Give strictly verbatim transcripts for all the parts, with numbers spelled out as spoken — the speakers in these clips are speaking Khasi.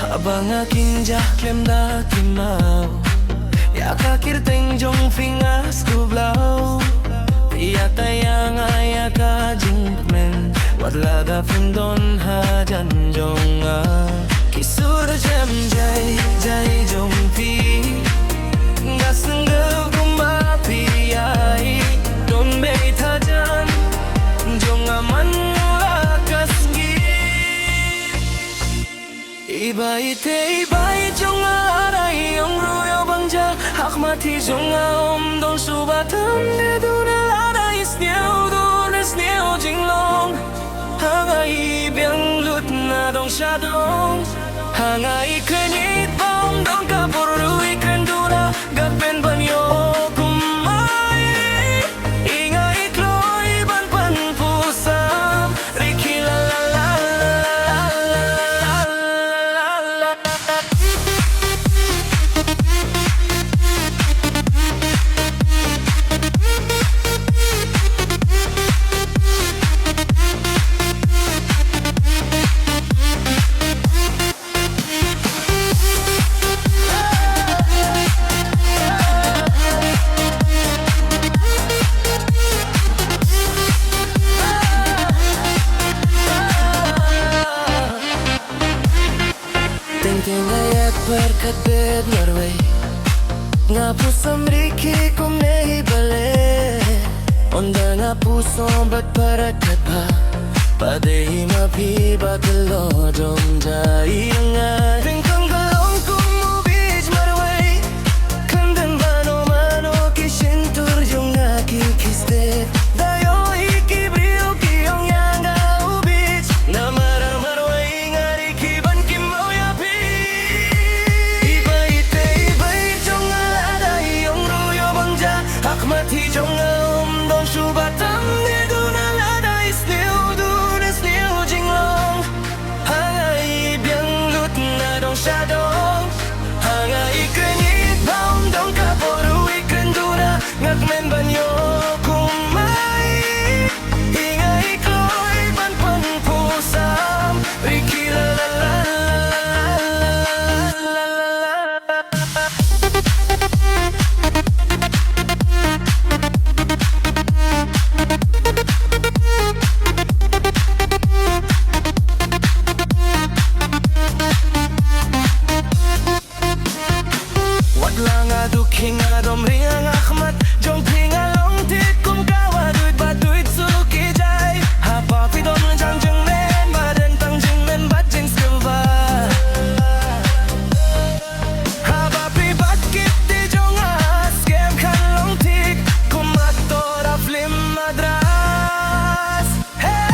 Haba nga kynjah khlem da kynmaw ïa ka kyrteng jong phi nga sngewbha. Phi ïa tang ïa nga ïa ka jingkmen, wat lada phim don hajan jong nga. Ki sur jem jai jai jong phi nga sngew kumba phi ïai don beit hajan jong nga man la ka sngi. I Bai te i Bai jong nga, lada i ong ruh ïoh bang ja, ha khmat hi jong nga ym don shuh ba tam, ne duna lada i sniew dur ne sniew jinglong. Ha nga i biang lut na dong sha dong, ha nga i kren ïeit ba ym don ka por ruh i kren duna, nga kmen ban ïoh kumne. I nga i kloi ban pynpusam, Ricky la la la la. Teng teng nga ïaid pyrkhat beit marwei, nga pus samrkhie kumne hi balei. Ynda nga pus ong bad pyrkhat ba, ba dei ma phi ba ka long jong ja ïa nga. Teng teng ka long kum u beach marwei, khlem don mano mano ki shyntur jong nga ki khyste. Da ïohi ki briew ki ong ïa nga u beach, namar marwei nga ri ki ban ki maw ïa phi. I Bai te i Bai jong nga, lada i ong ruh ïoh bang ja, ha khmat hi jong nga ym don shuh ba tam, ne duna lada i sniew dur ne sniew jinglong. Ha nga i biang lut na dong sha dong, ha nga i kren ïeit ba ym don ka por ruh i kren duna, nga kmen ban ïoh kumne. I nga i kloi ban pynpusam, Ricky la la la. Wat la nga duk hi nga dom riang, ha khmat jong phi nga long thik kum ka wah duid ba duid suk ïa jai. Haba phi don jan jingmen, ba don tang jingmen bad jingsngewbha. Haba phi bad kiti jong nga, skhem kan long thik kum actor ha film Madras. Hey!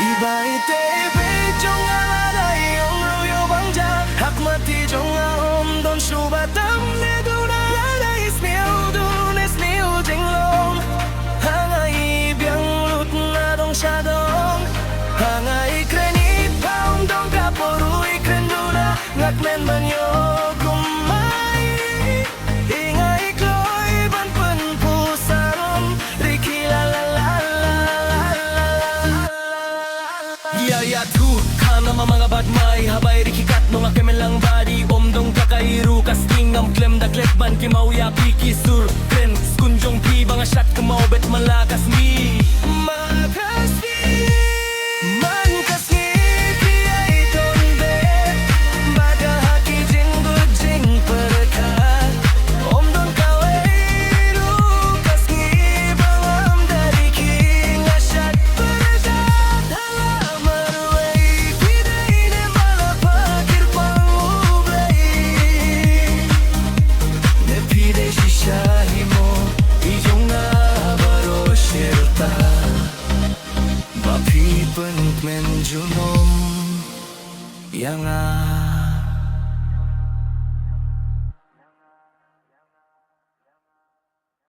I Bai te i Bai jong nga, lada i ong ruh ïoh bang ja, ha khmat hi jong nga ym don shuh ba tam, ne duna lada i sniew dur ne sniew jinglong. Ha nga i biang lut na dong sha dong, ha nga i kren ïeit ba ym don ka por ruh i kren duna, nga kmen ban ïoh kumne. I nga i kloi ban pynpusam, Ricky la la la. Ïa ïa tu, khana ma ma nga bad mai, ha Bai Ricky katno nga kmen lang bad i, ym don ka kai ruh ka sting, ngam khlem da klet ban ki maw ïa phi ki sur. Kren skun jong phi ba nga shat ka maw beit man la ka sngi. Ma ka sngi. Man ka sngi phi ïai don beit, bad ha ki jingduk jingpyrkhat ym don kawei ruh ka sngi ba ngam da Ricky nga shat pyrkhat. Ha la marwei phi dei ne ba la pyrkhat pang U Blei, ne phi dei shisha hi mo, i jong nga baroh shirta. Ba phi pynkmen junom ïa nga.